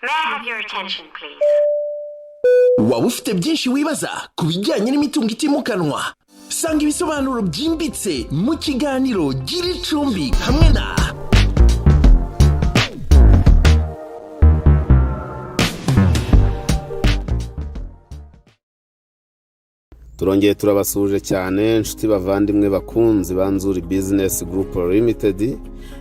May I have your attention, please? Waba ufite byinshi wibaza ku bijyanye n'imitungo itimukanwa? Sanga ibisobanuro byimbitse mu kiganiro Gira Icumbi hamwe na Turongeye turabasuhuje cyane, inshuti, bavandimwe, bakunzi ba Nzuri Business Group Limited.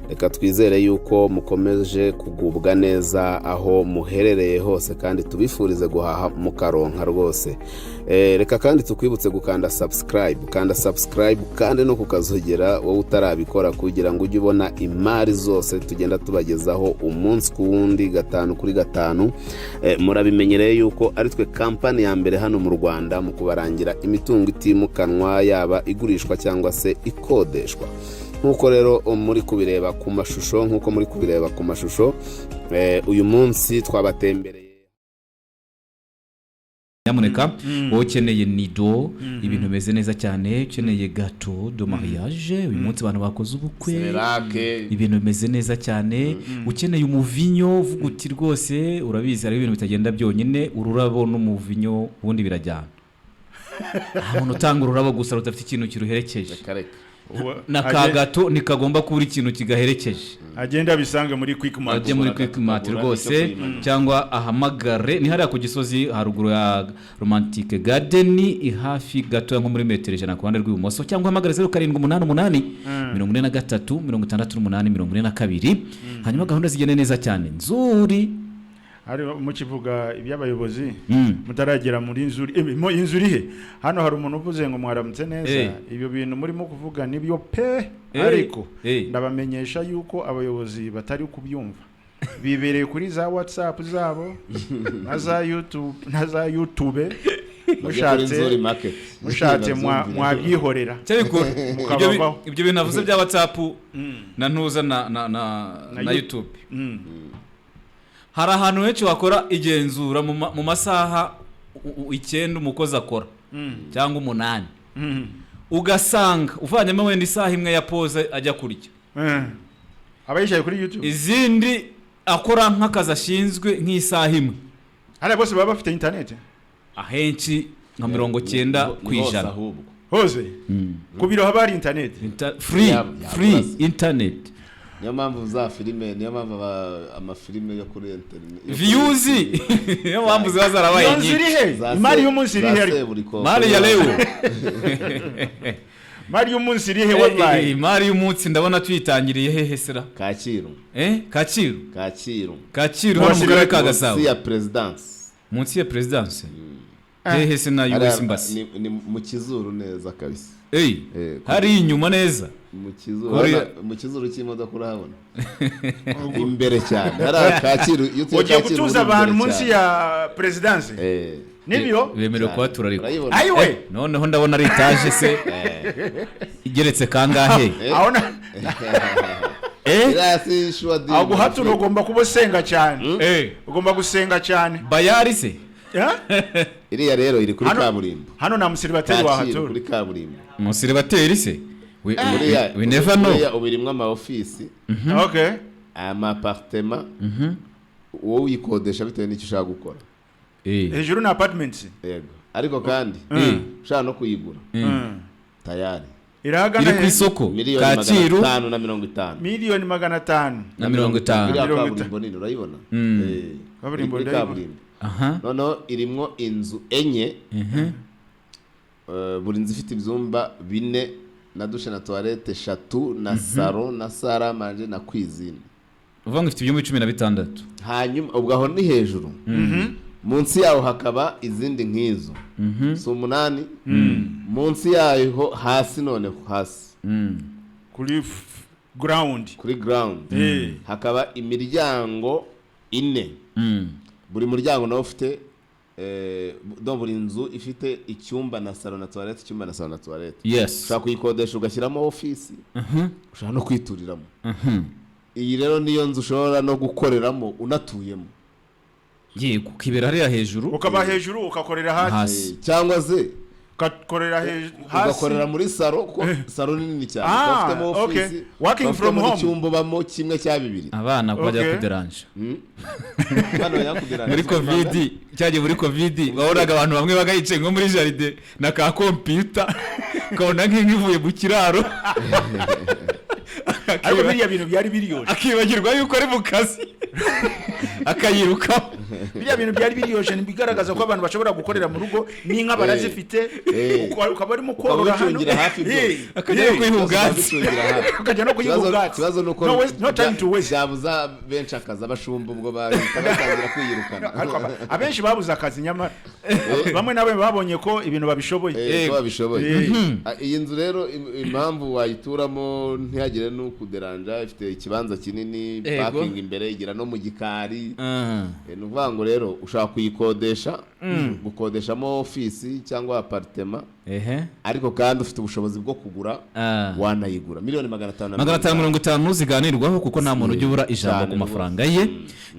Reka twizere yuko mukomeje kugubwa neza aho muherereye hose, kandi tubifurize guhaha mukaronka rwose. Reka kandi tukwibutse gukanda subscribe, kanda subscribe kandi no kukazogera wowe utarabikora, kugira ngo ujye ubona imari zose tugenda tubagezaho umunsi ku wundi, gatanu kuri gatanu. Murabimenyereye yuko ari twe kampani ya mbere hano mu Rwanda mu kubarangira imitungo itimukanwa, yaba igurishwa cyangwa se ikodeshwa. Nk'uko rero muri kubireba ku mashusho, nk'uko muri kubireba ku mashusho, uyu munsi twabatembereye. Nyamuneka wowe ukeneye nido, ibintu bimeze neza cyane, ukeneye gâteau de mariage, uyu munsi abantu bakoze ubukwe, Serake. ibintu bimeze neza cyane, ukeneye umuvinyo, uvuga uti rwose urabizi hariho ibintu bitagenda byonyine, ururabo n'umuvinyo ubundi birajyana. Nta muntu utanga ururabo gusa rudafite ikintu kiruherekeje. Reka reka. Na ka gâteau ntikagomba kubura ikintu kigaherekeje. Agenda abisange muri Quick Mart. Ajye muri Quick Mart. Akagura Rwose. icyo kuyimanika. Cyangwa ahamagare, ni hariya ku Gisozi, haruguru ya Romantic Garden, hafi gatoya nko muri metero 100 ku ruhande rw'ibumoso, cyangwa uhamagare 0788 43 68 42, hanyuma gahunda zigende neza cyane. Nzuri. Hari mukivuga iby'abayobozi, mutaragera muri Nzuri, inzu iri he? Hano hari umuntu uvuze ngo mwaramutse neza. Ibyo bintu murimo kuvuga nibyo pe, ariko ndabamenyesha yuko abayobozi batari kubyumva, bibereye kuri za WhatsApp zabo na za YouTube na za YouTube. Mujye kuri Mushatse Nzuri Market. mushatse Babyumvire. mwabyihorera. Cyabikora. Mukabavaho. Ibyo bintu navuze bya WhatsApp na ntuza na Na YouTube, hari ahantu henshi wakora igenzura mu masaha 9 umukozi akora cyangwa 8, ugasanga uvanyemo wenda isaha imwe ya pause ajya kurya, Aba yicaye kuri YouTube. izindi akora nk'akazi ashinzwe nk'isaha imwe. Hariya bose baba bafite internet. Ahenshi nka 90 ku Ni hose ijana. ahubwo. Hose ku biro haba hari internet. Free. Free internet. Niyo mpamvu za filime, niyo mpamvu amafilime yo kuri internet yo kuri Views, niyo mpamvu ziba zarabaye Iyo nzu iri nyinshi. he? Imari y'umunsi iri za he ariko? Seburikoko. Mari ya leo. Imari y'umunsi iri he wallahi? Imari y'umunsi ndabona tuyitangiriye hehe sera? Kacyiru. Kacyiru. Kacyiru. Kacyiru hano mu karere ka Gasabo. Munsi ya Perezidansi. Munsi ya Perezidansi hehe se? Na Hariya US Embassy? ni mu Kizuru neza kabisa. Hari inyuma neza. Mu Kizuru. Mu kizuru cy'imodoka urahabona imbere cyane hariya Kacyiru, iyo utuye Ugiye Kacyiru gutuza uri abantu imbere munsi cyane. ya perezidansi? Nibyo. Bemerewe Cyane. kuhatura ariko. Urayibona? Ayiwe. Noneho ndabona ari etaje se igeretse kangahe? Aho na Iriya si shuwa aho guhatura ugomba kuba usenga cyane, ugomba gusenga cyane. Bayari se? Eh? Iriya rero iri kuri kaburimbo. Hano nta museribateri Kacyiru wahatura. kuri kaburimbo. Umuseribateri se? Buriya We never know. buriya ubu irimo ama ofisi, ama apartment, wowe uyikodesha bitewe n'icyo ushaka gukora. Hejuru ni apartments. Yego, ariko kandi ushaka no kuyigura, tayari. Irahagana Iri ku he? isoko. Miliyoni magana Kacyiru. atanu na mirongo itanu. Miliyoni 500. Na 50. Iriya 50. kaburimbo nini urayibona? Kaburimbo Iri kuri ndayibona. kaburimbo. Aha. Noneho irimwo inzu enye, buri nzu ifite ibyumba bine na douche na toilette eshatu na salon na salle à manger na cuisine. Uvuga ngo ifite ibyumba 16. Hanyuma ubwo aho ni hejuru, munsi yaho hakaba izindi nk'izo, si umunani? Munsi yaho hasi, noneho hasi, Kuri ground. Kuri ground hakaba imiryango ine, buri muryango nawo ufite donc buri nzu ifite icyumba na salon na toilette, icyumba na salon na toilette. Ushobora kuyikodesha ugashyiramo ofisi, ushobora no kwituriramo. Iyi rero niyo nzu ushobora no gukoreramo unatuyemo. Yego, ukibera hariya hejuru. Ukaba hejuru ukakorera hasi. Hasi. Cyangwa se Ugakorera hasi. Ugakorera muri salo, kuko salo ni nini cyane. Ah, Ukaba ufitemo okay. office, Working ukaba from ufitemo home. n'icyumba ubamo kimwe cya bibiri. Abana bajya Okay. kuderanja. Bano yakubwira Muri COVID cyagiye, muri COVID wabonaga abantu bamwe bagayicaye nko muri jardin na ka kompiyuta, ukabona nk'inka ivuye mu kiraro. Ariko biriya bintu byari biryoshye. Akibagirwa yuko ari mu kazi, akayirukaho. Biriya bintu byari biryoshye, bigaragaza ko abantu bashobora gukorera mu rugo n'inka barazifite. Ukaba urimo Ukaba korora hano. ubicungira hafi byose. Akajya no kwiha ubwatsi. Ukajya no kuyiha ubwatsi. Ikibazo ni uko No waste, no time to waste. byabuza benshi akazi, abashumba ubwo bahita batangira kwiyirukana. Ariko abenshi babuze akazi, nyamara bamwe na bamwe babonye ko ibintu babishoboye. Eh, ko babishoboye. Ah, iyi nzu rero impamvu wayituramo ntihagire n'ukuderanja, ifite ikibanza kinini, parking imbere, igira no mu gikari. Ni ukuvuga ngo rero ushobora kuyikodesha, gukodeshamo ofisi cyangwa apartment, ariko kandi ufite ubushobozi bwo kugura, wanayigura miliyoni 500 na 550 ziganirwaho, kuko nta muntu ujya ubura ijambo Cyane ku mafaranga ye.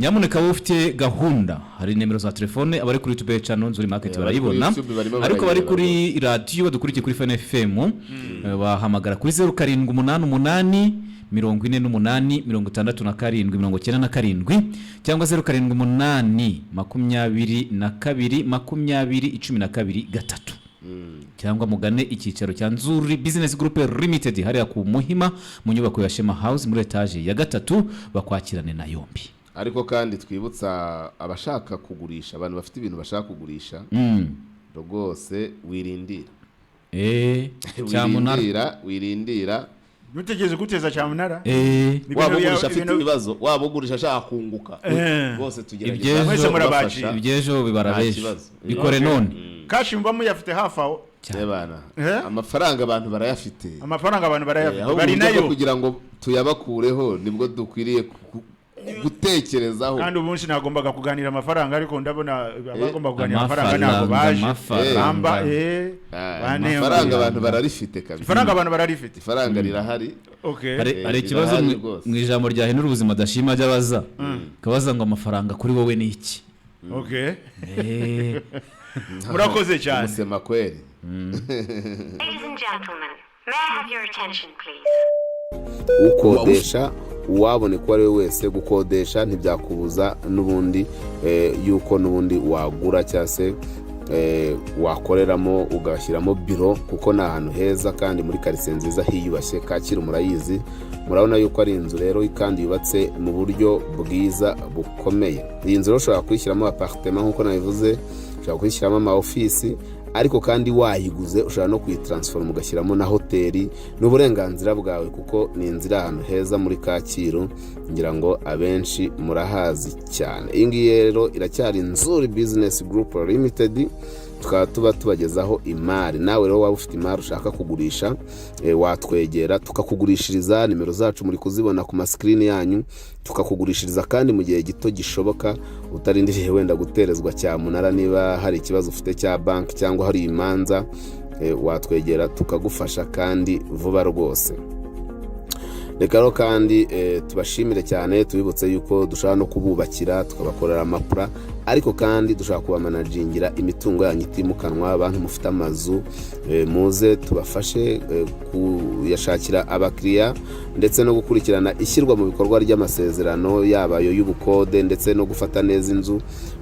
Nyamuneka wowe ufite gahunda, hari nimero za telefone. Abari kuri YouTube channel Nzuri Market Eh, abari kuri barayibona, YouTube barimo ariko bari barayireba. Kuri radiyo badukurikiye kuri Fine FM, bahamagara kuri 0788 48 67 97 cyangwa 0782 22 21 23, cyangwa mugane icyicaro cya Nzuri Business Group Limited hariya ku Muhima, mu nyubako ya Shema House, muri etaje ya gatatu, bakwakirane na yombi. Ariko kandi twibutsa abashaka kugurisha, abantu bafite ibintu bashaka kugurisha, rwose wirindira. Cyamunara. Wirindira, wirindira. Ntutegereze guteza cyamunara. Ibintu Waba ugurisha afite ibibazo, waba ugurisha ashaka kunguka, bose tugerageza Ibyejo- Mwese murabakira. kubafasha. Iby'ejo bibara Nta b'ejo. kibazo. Bikore none. Cash muba muyafite hafi aho. Ebana, Eh? amafaranga abantu barayafite. Amafaranga abantu barayafite. Ahubwo Bari uburyo bwo nayo. kugira ngo tuyabakureho nibwo dukwiriye gutekerezaho. Kandi ubu munsi nagombaga kuganira amafaranga, ariko ndabona abagomba kuganira amafaranga Amafaranga, ntabwo baje. amafaranga. Bamba Ah, bane. amafaranga abantu bararifite kabisa. Ifaranga abantu bararifite. Ifaranga rirahari. Okay. Hari hari ikibazo Rirahari rwose. mu ijambo ryahindura ubuzima adashima ajya abaza, akabaza ngo: "Amafaranga kuri wowe ni iki?" Okay, murakoze cyane. Umusema kweri. Ladies and gentlemen, may I have your attention, please? Ukodesha, uwaboneka uwo ari we wese, gukodesha ntibyakubuza n'ubundi yuko n'ubundi wagura cyangwa se wakoreramo, ugashyiramo biro, kuko ni ahantu heza kandi muri karitsiye nziza hiyubashye. Kacyiru murayizi, murabona yuko ari inzu rero kandi yubatse mu buryo bwiza bukomeye. Iyi nzu rero ushobora kuyishyiramo apartment nk'uko nabivuze, ushobora kuyishyiramo ama ofisi, ariko kandi wayiguze ushobora no kuyitaransforoma ugashyiramo na hoteli, ni uburenganzira bwawe, kuko ni inzu iri ahantu heza muri Kacyiru, ngira ngo abenshi murahazi cyane. Iyi ngiyi rero iracyari Nzuri Business Group Limited, tukaba tuba tubagezaho imari. Nawe rero waba ufite imari ushaka kugurisha, watwegera tukakugurishiriza. Nimero zacu muri kuzibona ku masikirini yanyu, tukakugurishiriza kandi mu gihe gito gishoboka, utarindiriye wenda guterezwa cyamunara. Niba hari ikibazo ufite cya banki cyangwa hari imanza, watwegera tukagufasha kandi vuba rwose. Reka rero kandi tubashimire cyane, tubibutse yuko dushobora no kububakira, tukabakorera amapura, ariko kandi dushobora kubamanagingira imitungo yanyu itimukanwa. Abantu mufite amazu, muze tubafashe kuyashakira abakiriya ndetse no gukurikirana ishyirwa mu bikorwa ry'amasezerano, yaba ayo y'ubukode ndetse no gufata neza inzu.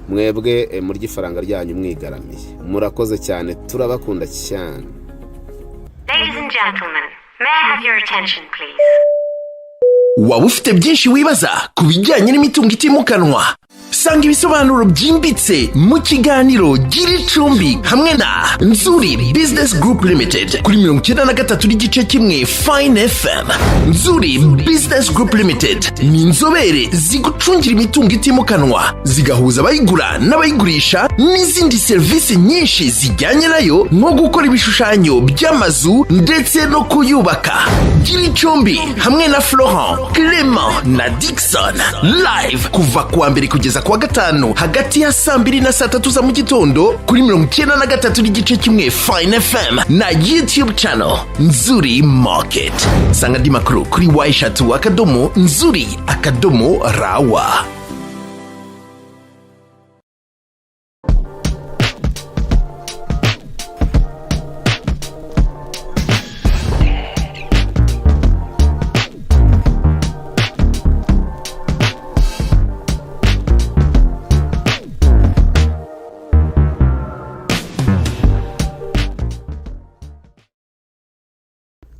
Mwebwe murya ifaranga ryanyu mwigaramiye. Murakoze cyane, turabakunda cyane. Ladies and gentlemen, may I have your attention, please? Waba ufite byinshi wibaza ku bijyanye n'imitungo itimukanwa? Sanga ibisobanuro byimbitse mu kiganiro Gira Icumbi hamwe na Nzuri Business Group Limited kuri 93.1 Fine FM. Nzuri Business Group Limited ni inzobere zigucungira imitungo itimukanwa, zigahuza abayigura n'abayigurisha n'izindi serivisi nyinshi zijyanye nayo, nko gukora ibishushanyo by'amazu ndetse no kuyubaka. Gira Icumbi hamwe na Florent, Clement na Dixon, live kuva kuwa mbere kugeza kuwa gatanu, hagati ya saa 2 na saa 3 za mu gitondo, kuri 93.1 Fine FM na YouTube channel Nzuri Market. Sanga andi makuru kuri w.nzuri.rw.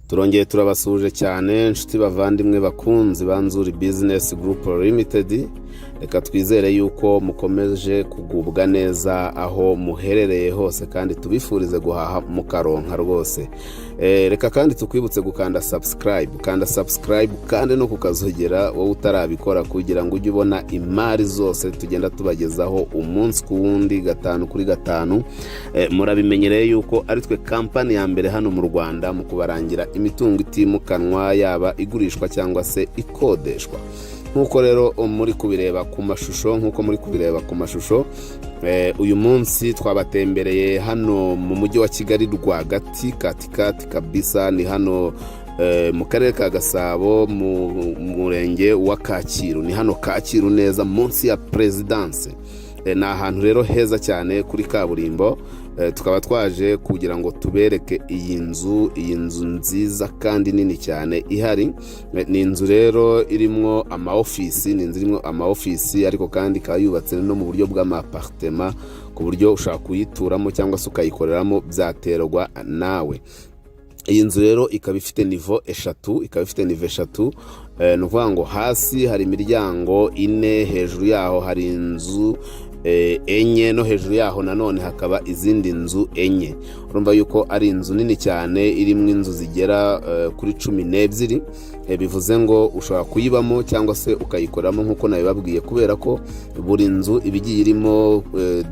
Turongeye turabasuhuje cyane, inshuti bavandimwe bakunzi ba Nzuri Business Group Limited. Reka twizere yuko mukomeje kugubwa neza aho muherereye hose, kandi tubifurize guhaha mukaronka rwose. Reka kandi tukwibutse gukanda subscribe, kanda subscribe kandi no kukazogera wowe utarabikora, kugira ngo ujye ubona imari zose tugenda tubagezaho umunsi ku wundi, gatanu kuri gatanu. Murabimenyereye yuko ari twe kampani ya mbere hano mu Rwanda mu kubarangira imitungo itimukanwa, yaba igurishwa cyangwa se ikodeshwa. Nk'uko rero muri kubireba ku mashusho, nk'uko muri kubireba ku mashusho, uyu munsi twabatembereye hano mu mujyi wa Kigali rwagati, katikati kabisa. Ni hano mu karere ka Gasabo, mu murenge wa Kacyiru. Ni hano Kacyiru neza, munsi ya Perezidanse. Ni ahantu rero heza cyane kuri kaburimbo. Tukaba twaje kugira ngo tubereke iyi nzu, iyi nzu nziza kandi nini cyane ihari. Ni inzu rero irimo ama ofisi, ni inzu irimo ama ofisi, ariko kandi ikaba yubatse no mu buryo bw'ama appartement, ku buryo ushobora kuyituramo cyangwa se ukayikoreramo, byaterwa nawe. Iyi nzu rero ikaba ifite niveau eshatu, ikaba ifite niveau eshatu. Ni ukuvuga ngo hasi hari imiryango ine, hejuru yaho hari inzu enye, no hejuru yaho nanone hakaba izindi nzu enye. Urumva yuko ari inzu nini cyane, irimo inzu zigera kuri 12. Bivuze ngo ushobora kuyibamo cyangwa se ukayikoreramo nk'uko nabibabwiye, kubera ko buri nzu iba igiye irimo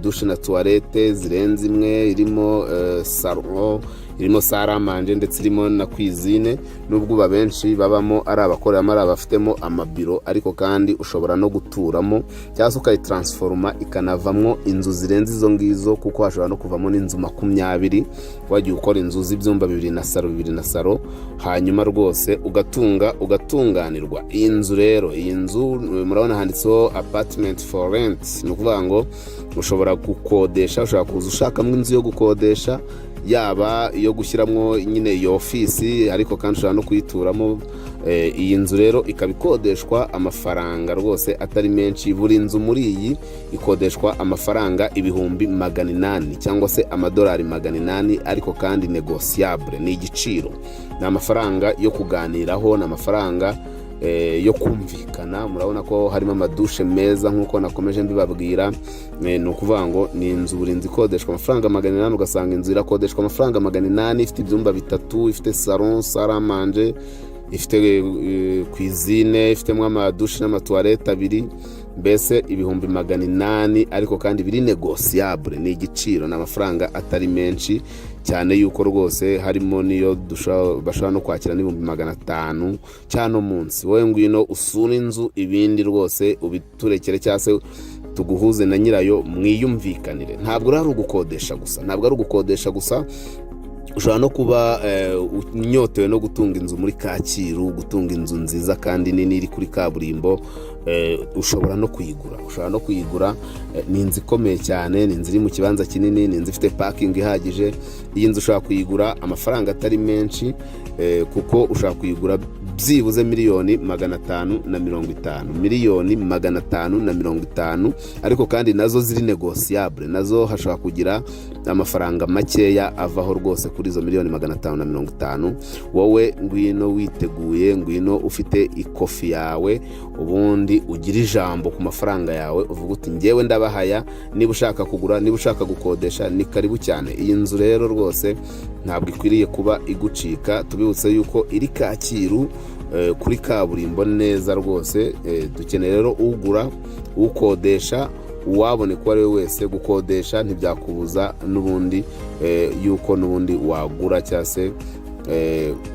douche na toilette zirenze imwe, irimo salon, irimo salle à manger, ndetse irimo na cuisine. Nubwo uba benshi babamo ari abakoreramo, ari abafitemo amabiro, ariko kandi ushobora no guturamo cyangwa se ukayitaransforoma ikanavamo inzu zirenze izo ngizo, kuko hashobora no kuvamo n'inzu 20, wagiye ukora inzu z'ibyumba bibiri na salon, bibiri na salon, hanyuma rwose ugatunga ugatunganirwa. Iyi nzu rero, iyi nzu murabona handitseho "apartment for rent". Ni ukuvuga ngo ushobora gukodesha, ushobora kuza ushakamo inzu yo gukodesha, yaba iyo gushyiramo nyine iyo ofisi, ariko kandi ushobora no kuyituramo. Iyi nzu rero ikaba ikodeshwa amafaranga rwose atari menshi. Buri nzu muri iyi ikodeshwa amafaranga 800,000 cyangwa se amadolari 800, ariko kandi négociable. Ni igiciro, ni amafaranga yo kuganiraho, ni amafaranga yo kumvikana. Murabona ko harimo ama douche meza nk'uko nakomeje mbibabwira. Ni ukuvuga ngo ni inzu, buri nzu ikodeshwa amafaranga 800. Ugasanga inzu irakodeshwa amafaranga 800, ifite ibyumba bitatu, ifite salon, salle à manger, ifite cuisine, ifitemo ama douche n'ama toilette abiri, mbese 800,000, ariko kandi biri négociable. Ni igiciro, ni amafaranga atari menshi cyane, yuko rwose harimo n'iyo bashobora no kwakira n'500,000 cyangwa no munsi. Wowe ngwino usure inzu, ibindi rwose ubiturekere cyangwa se tuguhuze na nyirayo mwiyumvikanire. Ntabwo ari ugukodesha gusa, ntabwo ari ugukodesha gusa. Ushobora no kuba unyotewe no gutunga inzu muri Kacyiru, gutunga inzu nziza kandi nini iri kuri kaburimbo. Ushobora no kuyigura, ushobora no kuyigura. Ni inzu ikomeye cyane, ni inzu iri mu kibanza kinini, ni inzu ifite parking ihagije. Iyi nzu ushobora kuyigura amafaranga atari menshi, kuko ushobora kuyigura byibuze 550,000,000, 550,000,000, ariko kandi nazo ziri négociable, nazo hashobora kugira amafaranga makeya avaho rwose kuri izo 550,000,000. Wowe ngwino witeguye, ngwino ufite ikofi yawe, ubundi ugire ijambo ku mafaranga yawe, uvuga uti: "Ngewe ndabahaya." Niba ushaka kugura, niba ushaka gukodesha, ni karibu cyane. Iyi nzu rero rwose ntabwo ikwiriye kuba igucika. Tubibutse yuko iri Kacyiru, kuri kaburimbo neza rwose. Dukeneye rero ugura, ukodesha, uwaboneka uwo ari we wese. Gukodesha ntibyakubuza n'ubundi yuko n'ubundi wagura cyangwa se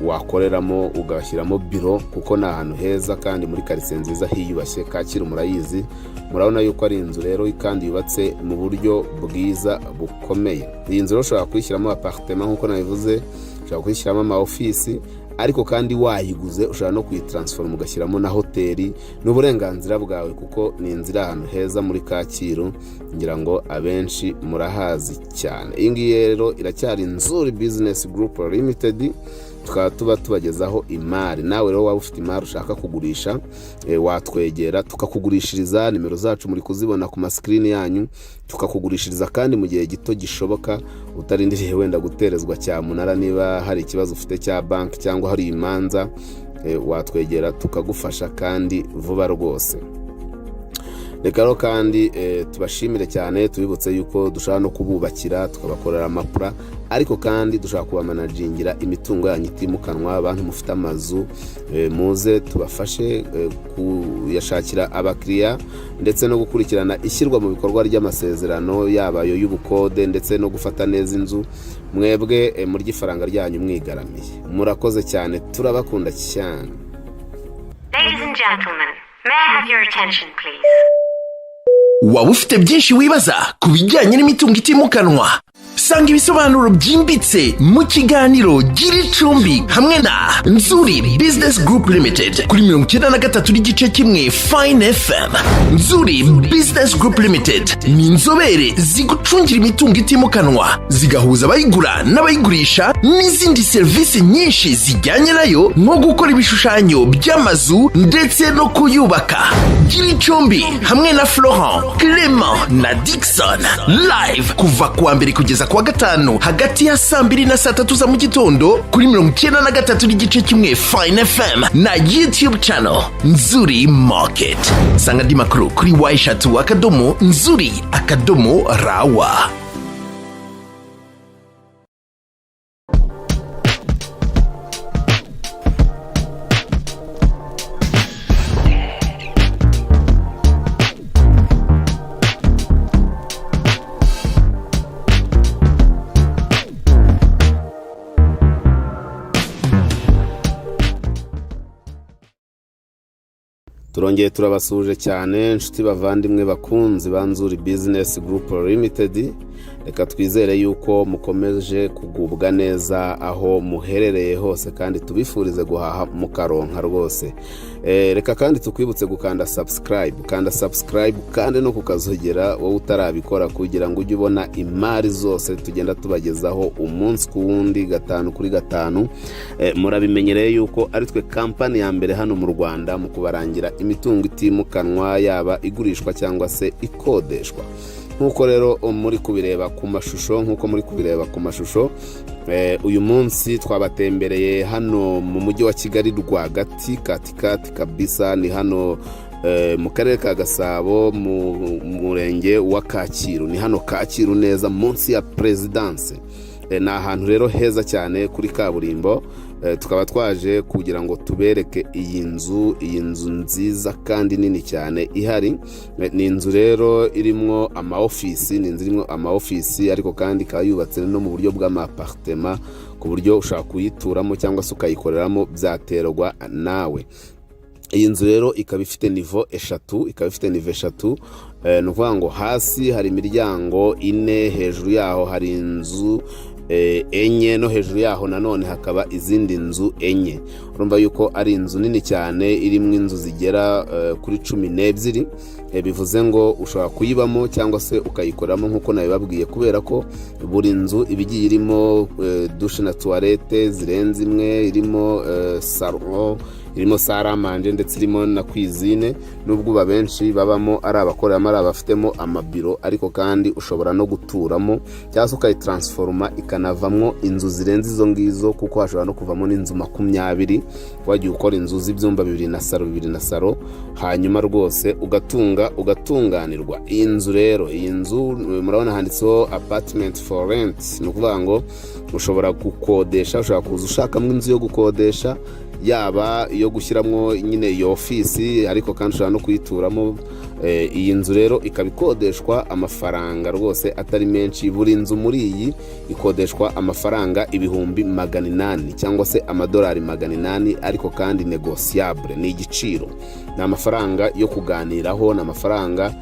wakoreramo, ugashyiramo biro, kuko ni ahantu heza kandi muri karitsiye nziza hiyubashye. Kacyiru murayizi. Murabona yuko ari inzu rero kandi yubatse mu buryo bwiza bukomeye. Iyi nzu rero ushobora kuyishyiramo appartement nk'uko nabivuze, ushobora kuyishyiramo ama ofisi, ariko kandi wayiguze ushobora no kuyitaransforoma ugashyiramo na hoteli. Ni uburenganzira bwawe, kuko ni inzu iri ahantu heza muri Kacyiru, ngira ngo abenshi murahazi cyane. Iyi ngiyi rero iracyari Nzuri Business Group Limited. Tukaba tuba tubagezaho imari. Nawe rero waba ufite imari ushaka kugurisha, watwegera tukakugurishiriza. Nimero zacu muri kuzibona ku masikirini yanyu. Tukakugurishiriza kandi mu gihe gito gishoboka, utarindiriye wenda guterezwa cyamunara. Niba hari ikibazo ufite cya banki cyangwa hari imanza, watwegera tukagufasha kandi vuba rwose. Reka rero kandi tubashimire cyane, tubibutse yuko dushobora no kububakira, tukabakorera amapura, ariko kandi dushobora kubamanagingira imitungo yanyu itimukanwa. Abantu mufite amazu, muze tubafashe kuyashakira abakiriya ndetse no gukurikirana ishyirwa mu bikorwa ry'amasezerano, yaba ayo y'ubukode ndetse no gufata neza inzu. Mwebwe murya ifaranga ryanyu mwigaramiye. Murakoze cyane, turabakunda cyane. Ladies and gentlemen, may I have your attention, please? Waba ufite byinshi wibaza ku bijyanye n'imitungo itimukanwa? Sanga ibisobanuro byimbitse mu kiganiro Gira Icumbi hamwe na Nzuri Business Group Limited kuri 93.1 Fine FM. Nzuri Business Group Limited ni inzobere zigucungira imitungo itimukanwa, zigahuza abayigura n'abayigurisha n'izindi serivisi nyinshi zijyanye nayo, nko gukora ibishushanyo by'amazu ndetse no kuyubaka. Gira Icumbi hamwe na Florent, Clement na Dixon, live kuva kuwa mbere kugeza kuwa gatanu, hagati ya saa 2 na saa 3 za mu gitondo, kuri 93.1 Fine FM na YouTube channel Nzuri Market. Sanga andi makuru kuri w, .nzuri.rw. Turongeye turabasuhuje cyane, inshuti bavandimwe bakunzi ba Nzuri Business Group Limited. Reka twizere yuko mukomeje kugubwa neza aho muherereye hose, kandi tubifurize guhaha mukaronka rwose. Reka kandi tukwibutse gukanda subscribe, kanda subscribe kandi no kukazogera wowe utarabikora, kugira ngo ujye ubona imari zose tugenda tubagezaho umunsi ku wundi, gatanu kuri gatanu. Murabimenyereye yuko ari twe kampani ya mbere hano mu Rwanda mu kubarangira imitungo itimukanwa, yaba igurishwa cyangwa se ikodeshwa. Nk'uko rero muri kubireba ku mashusho, nk'uko muri kubireba ku mashusho, uyu munsi twabatembereye hano mu mujyi wa Kigali rwagati, katikati kabisa. Ni hano mu karere ka Gasabo, mu murenge wa Kacyiru. Ni hano Kacyiru neza, munsi ya Perezidanse. Ni ahantu rero heza cyane kuri kaburimbo. Tukaba twaje kugira ngo tubereke iyi nzu, iyi nzu nziza kandi nini cyane ihari. Ni inzu rero irimo ama ofisi, ni inzu irimo ama ofisi, ariko kandi ikaba yubatse no mu buryo bw'ama apartment, ku buryo ushobora kuyituramo cyangwa se ukayikoreramo, byaterwa nawe. Iyi nzu rero ikaba ifite niveau eshatu, ikaba ifite niveau eshatu. Ni ukuvuga ngo hasi hari imiryango ine, hejuru yaho hari inzu enye, no hejuru yaho nanone hakaba izindi nzu enye. Urumva yuko ari inzu nini cyane, irimo inzu zigera kuri 12. Bivuze ngo ushobora kuyibamo cyangwa se ukayikoramo nk'uko nabibabwiye, kubera ko buri nzu iba igiye irimo douche na toilette zirenze imwe, irimo salon, irimo salle à manger, ndetse irimo na cuisine. Nubwo uba benshi babamo ari abakoreramo, ari abafitemo amabiro, ariko kandi ushobora no guturamo cyangwa se ukayitaransforoma ikanavamo inzu zirenze izo ngizo, kuko hashobora no kuvamo n'inzu 20, wagiye ukora inzu z'ibyumba bibiri na salon, bibiri na salon, hanyuma rwose ugatunga ugatunganirwa. Iyi nzu rero, iyi nzu murabona handitseho "apartment for rent". Ni ukuvuga ngo ushobora gukodesha, ushobora kuza ushakamo inzu yo gukodesha, yaba iyo gushyiramo nyine iyo ofisi, ariko kandi ushobora no kuyituramo. Iyi nzu rero ikaba ikodeshwa amafaranga rwose atari menshi. Buri nzu muri iyi ikodeshwa amafaranga 800,000 cyangwa se amadolari 800, ariko kandi négociable. Ni igiciro, ni amafaranga yo kuganiraho, ni amafaranga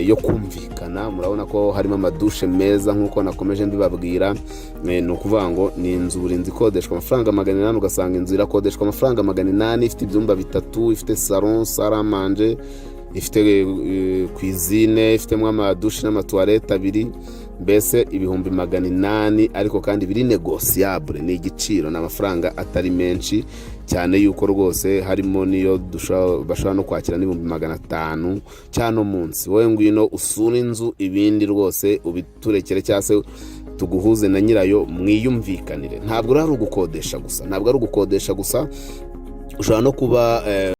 yo kumvikana. Murabona ko harimo amadushe meza nk'uko nakomeje mbibabwira. Ni ukuvuga ngo ni inzu, buri nzu ikodeshwa amafaranga 800. Ugasanga inzu irakodeshwa amafaranga 800, ifite ibyumba bitatu, ifite salon, salle à manger, Ifite cuisine, ifitemo amadushe n'amatuwarete abiri, mbese 800,000, ariko kandi biri négociable. Ni igiciro, ni amafaranga atari menshi cyane, yuko rwose harimo n'iyo bashobora no kwakira n'500,000 cyangwa no munsi. Wowe ngwino usure inzu, ibindi rwose ubiturekere, cyangwa se tuguhuze na nyirayo mwiyumvikanire. Ntabwo ari ugukodesha gusa, ntabwo ari ugukodesha gusa, ushobora no kuba